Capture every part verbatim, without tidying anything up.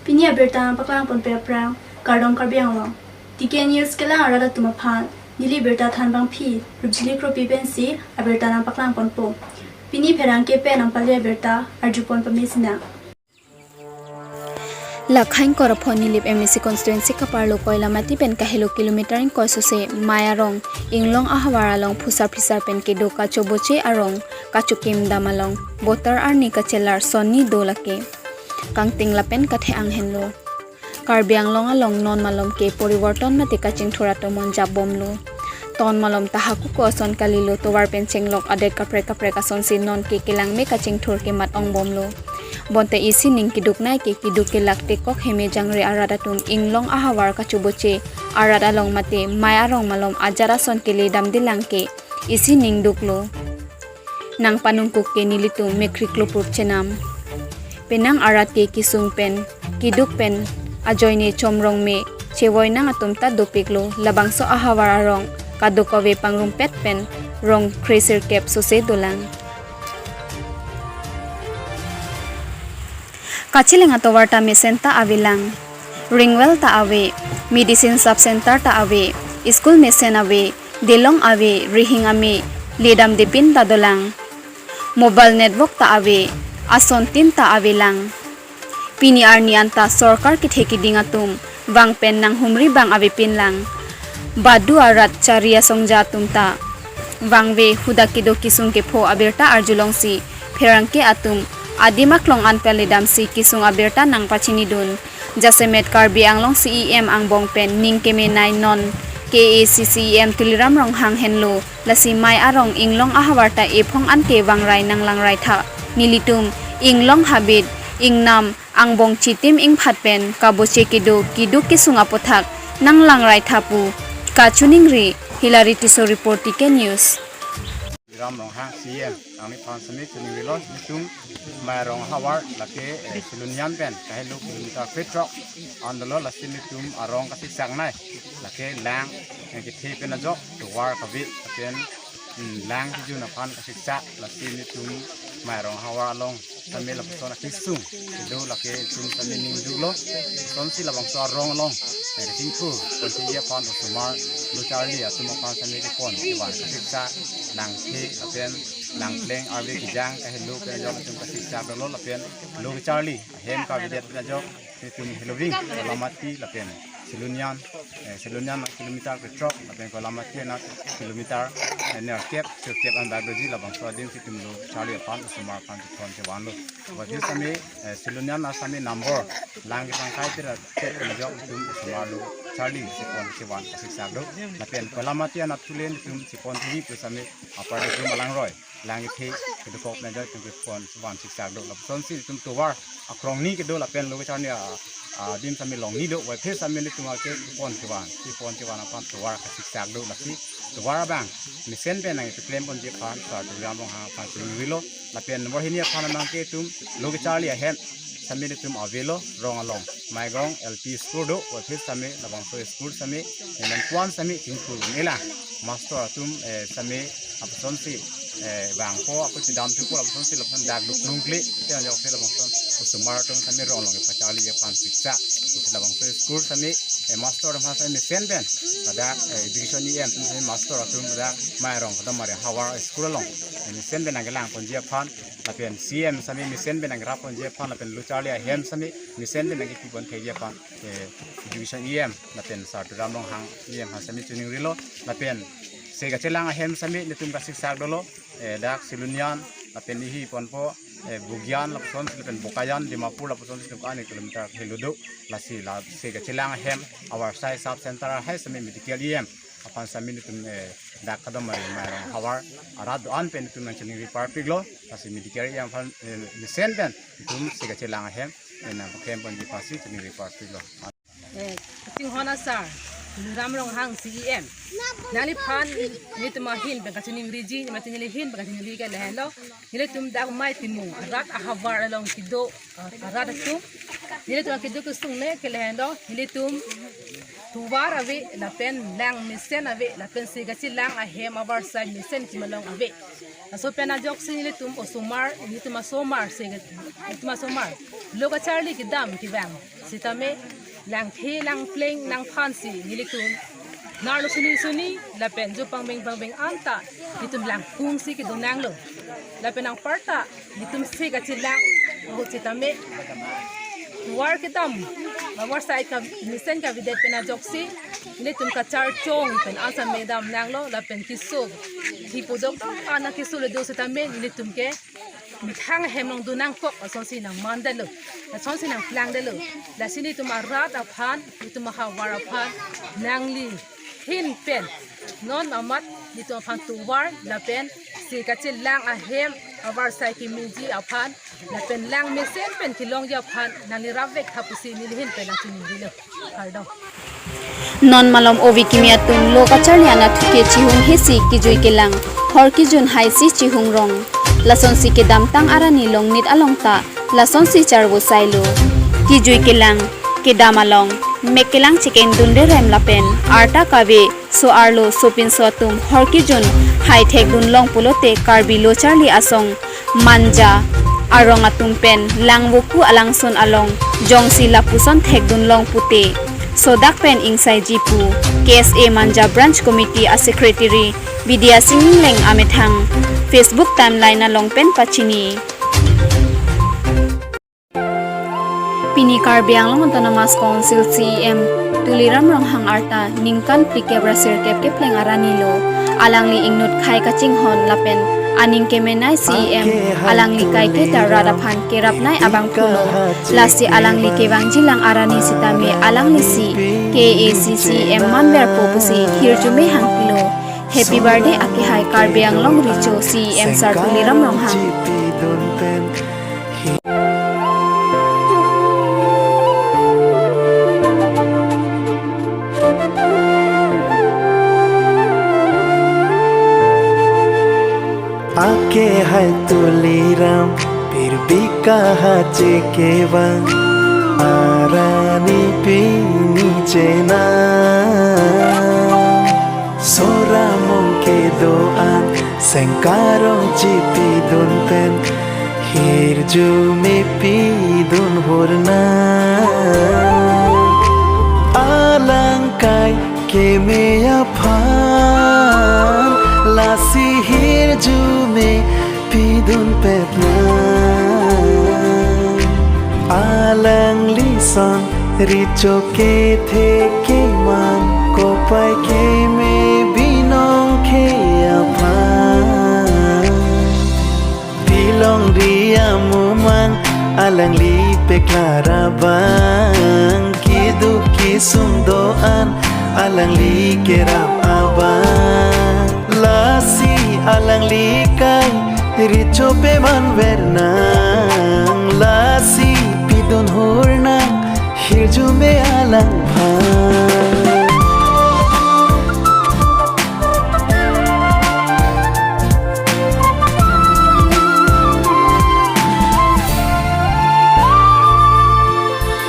Pini abirta nangpaklang ponpe aphrang, kardom Karbi Anglong. T K News kelang arat atum aphan, neli birta thanbangpi, Rupjili Kropi pensi abirta nangpaklang ponpo. Pini pherangke pen nangpale abirta, arjupon pamesina. Lakhain Korapho Nilip M A C constituency kaparlo Koilamati pen kahelo kilometer ingkoi sose Mai arong, Inglong ahavar along phusar phisar pen kedo kachoboche arong, kachokim dam along, botar arni kachelar sonni do lake. Kangting lapen kathe-ang henlo. Karbi Anglong along non malom ke poriborton mate kachingthur atomon japbomlo. Ton malom ta haku ko ason kalilo, tovar pen chenglok adet kaprek kaprek asonsi non ke kelangme kachingthur kemat ongbomlo. Bonta isi ning keduk nai ke keduk kelak tekok heme jangre arat atum Inglong ahavar kachoboche arat along mate Mai arong malom ajat ason kele damdelang ke isi ning duklo. Nangpanungkuk ke nelitum mekhri klopur chenam. Penang arat ke kesung pen, keduk pen, ajoine chomrong me, chevoi nang atum ta dopiklo, labangso ahavar arong, kadokave pangrumpet pen, rong kresirkep sose dolang. Kacheleng atovar ta mesen ta avelang. Ringwell ta ave, medicine sub center ta ave, school mesen ave, delong ave, rihing ame, ledamdepin ta dolang. Mobile network ta ave, asontin ta avelang. Pini arni anta sorkar kethe keding atum vang pen nanghumri bang avepinlang. Badu arat chari asongja atum ta vangve, hudak kedo kesung kepho abirta arjulongsi pherangke atum adim aklong an pen ledamsi kesung abirta nangpachinidun. Jasemet Karbi Anglong C E M angbong pen ning kemenei non K A A C C E M Tuliram Ronghang henlo, lasi Mai arong Inglong ahavar ta ephong an ke vangrai nanglangrai tha. Nelitum Inglong habit, ingnam, angbong chitim ingphat pen kaboche kedo keduk kesung aputhak nanglangrai tha pu kachiningri. Hilary Tisso report, T K News. Ram Ronghang C E M, nangliphan semi chiningrilo, nelitum Mai arong ahavar lake, eh, Silonijan pen kahelo kilometer krethrok an dolo, lasi nelitum arong kasiksak nai, lake lang, eh, kethe pen ajok, tovar kave, pen, hmm, lang kejun aphan kasiksak, lasi nelitum Mai arong ahavar along sami lapuson akesung kedo lake nelitum sami ning duklo. Lasonsi labangso arong along, eh, kachingthur ponji aphan osomar lo charli atum aphan sami kepon kevan kasiksak, nangthe lapen nangpleng arve kejang kahelo pen ajok nelitum kasiksak dolo lapen lo charli ahem kavedet pen ajok nelitum heloving Koilamati lapen Silonijan, eh, Silonijan kilometer krethrok lapen Koilamati anat kilometer, eh, nerkep sirkep an bag doji, labangso adim si nelitum lo charli aphan osomar aphan kethon kevanlo. Wathi sami, eh, Silonijan asami number lang kepangkai tira tet pen ajok nelitum osomar lo charli si pon kevan kasiksak do. Lapen Koilamati anat thulen nelitum si pon tiri pu sami apar nelitum alangroi lang kethe kedokok pen ajok nelitum kepon kevan siksak do. Lasonsi nelitum tovar akrongni kedo lapen lo kecharni a, a, adim sami longni do, wathi sami nelitum ake kepon kevan, kepon kevan aphan tovar kasiksak do, lasi tovar abang mesen pen nangkeklem ponji aphan Sar Tuliram Ronghang aphan chiningrilo. Lapen number hini aphan nangke nelitum lo kecharli ahem sami nelitum avelo rong along, Maigong L P school do, wathi sami labangso school sami, eh, nangkuan sami chingthur nela master atum, eh, sami apusonsi, eh, vangpo, ako chidam thupo, lapusonsi lapuson dak duk nungkli, te anjok se labangson osomar atum sami rong along kepacharli aphan siksak, si labangso school sami, eh, master atum sami mesen pen, pada, eh, education E M atum sami master atum pada Mai arong kadamari ahavar school along, eh, mesen pen nangkelang ponji aphan, lapen C E M sami mesen pen nangkerap ponji aphan, lapen lo charli ahem sami mesen pen nangkepi pon theji aphan, eh, education E M lapen Sar Tuliram Ronghang E M aphan sami chiningrilo, lapen se kachelang ahem sami nelitum kasiksak dolo, eh, dak Silonijan, lapen ihi ponpo, eh, Bugyan, lapuson, lapen Bokajan, Dimapur, lapuson, nelitum ani kilometer helo do, lasi la se kachelang ahem, avarsai sub center ahai sami medical E M aphan sami nelitum, eh, dak kadamari Mai arong ahavar arat do-an pen nelitum nangchiningri parpiklo, lasi medical E M aphan, eh, mesen pen nelitum se kachelang ahem, eh, nangpaklem ponji aphansi chiningri parpiklo. Eh, katinghon asar, Tuliram Ronghang C E M. Nangliphan nelitum ahin pen kachiningriji, mate neli ahin pen kachiningri ke lahenlo. Nelitum dak Mai Timung arat ahavar along kedo, ah, arat atum. Nelitum kedo kesung ne ke lahenlo. Nelitum tovar ave, lapen lang mesen ave, lapen se kachelang ahem avarsai mesen kim along ave. Laso pen ajoksi nelitum osomar, nelitum asomar, se, nelitum asomar Lo kacharli kedam kevang sitame, langthe langpleng nangphansi nelitum narlo suni suni lapen jo pangbeng pangbeng anta nelitum langpungsi kedonanglo. Lapen anparta nelitum se kachelang ahut sitame, tovar kedam, avarsai kemesen kavedet pen ajoksi nelitum kacharchong pen asam medamnanglo. Lapen keso, hipu dokdok ana keso le do sitame nelitum ke methang ahem along donangkok asonsi nangmandetlo, asonsi nangplangdetlo. Lasi nelitum arat aphan, nelitum ahavar aphan nangli ahin pen non amat nelitum aphan tovar lapen se kachelang ahem, avarsai kemeji aphan lapen langmesen pen kelongji aphan nangli rapvek tha pusi neli ahin pen nangchiningrilo. Kardom. Non malom ove kimi atum lo kacharli anatthu ke chihung hesi kejui kelang, hor kejun haisi chihung rong. Lasonsi kedamtang arni longnit along ta lasonsi charvo sailo. Kejui kelang, kedam along mek kelang chekeng dunre rem lapen arta kave so-arlo sopinso atum hor kejun hai thekdun long pulote Karbi lo charli asong Manja arong atum pen Langvoku alangsun along jongsi lapuson thekdun long pute sodak pen ingsaiji pu K S A Manja Branch Committee a Secretary Bidya Sing Engleng amethang Facebook timeline along pen pachini. Pini Karbi Anglong Autonomous Council C E M Tuliram Ronghang arta ningkan phlikep ra sirkep kepleng arni lo. Alangli ingnut khei kachinghon lapen aning kemenei C E M alangli kaike ta rat aphan kerapnei abangphulo. Lasi alangli kevangjilang arni sitame alanglisi K A A C C E M manverpo pusi hirjume hangpilo. Happy birthday akehai Karbi Anglong Recho C E M Sar Tuliram Ronghang. Akehai Tuliram, pirbi kahache kevang, arni pini chena. Soramong kedo-an, sengkarong chipidun pen, hirjume pidun hurna. Alang kai keme aphan, lasi hirjume pidun petna. Alanglison Recho kethe keman, kopai keme binong khei aphan. Pilongri amumang alangli peklar abang, keduk kesung do-an alangli kerap abang. Lasi alangli kai Recho pemanvernang, lasi pidun hurnang hirjume alangphan.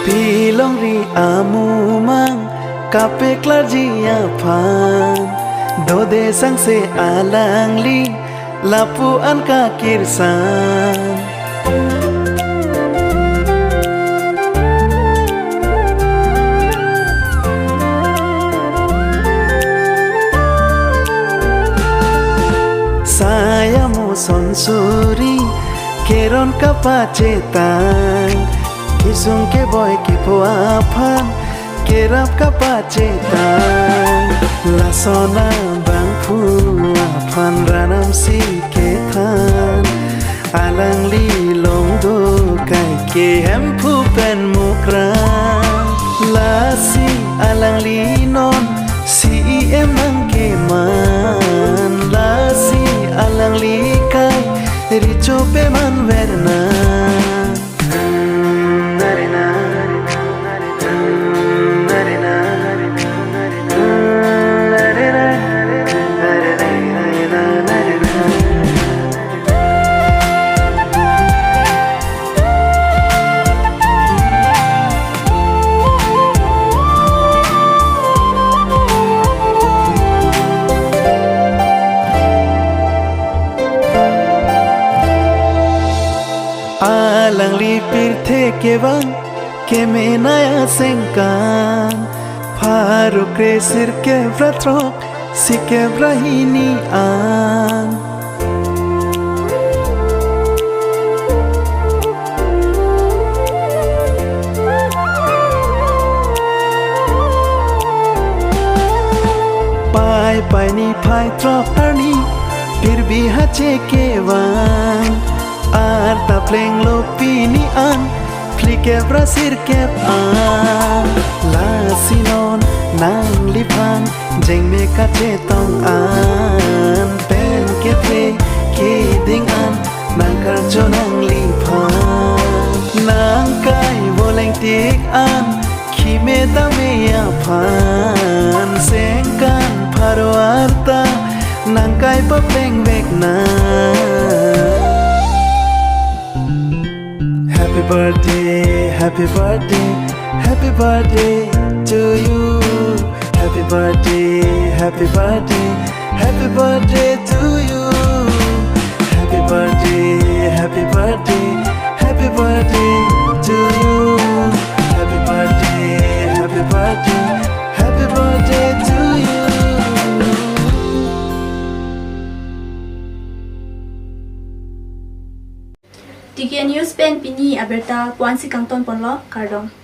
Pilongri amumang kapeklarji aphan, dode sangse alangli lapu-an kakirsan. Sai amuson suri keron kapachetang, kesung keboi kepho aphan kerap kapachetang. Lason abangphu aphan ranamsi kethan, alangli long do kaike Hemphu pen Mukra. Lasi alangli non C E M nangkeman, lasi alangli kai Recho pemanverna. Kevang kemenei asengkan pharo kre sirkep ra throk sirkep ra hini an. Pai pai niphai throk arni pirbi hache kevang arta plenglo pini an phlikep ra sirkep an. Lasi non nangliphan jengme kachetong an pen kethe keding an nangkarcho nangliphan. Nangkai voleng tik an khime dame aphan sengkan pharo arta nangkai papeng vek na. Happy birthday, happy birthday, happy birthday to you. Happy birthday, happy birthday, happy birthday to you. Happy birthday, happy birthday, happy birthday to you. Happy birthday, happy birthday, happy birthday to you. T K News pen pini abirta ko-ansi kangton ponlo, kardom.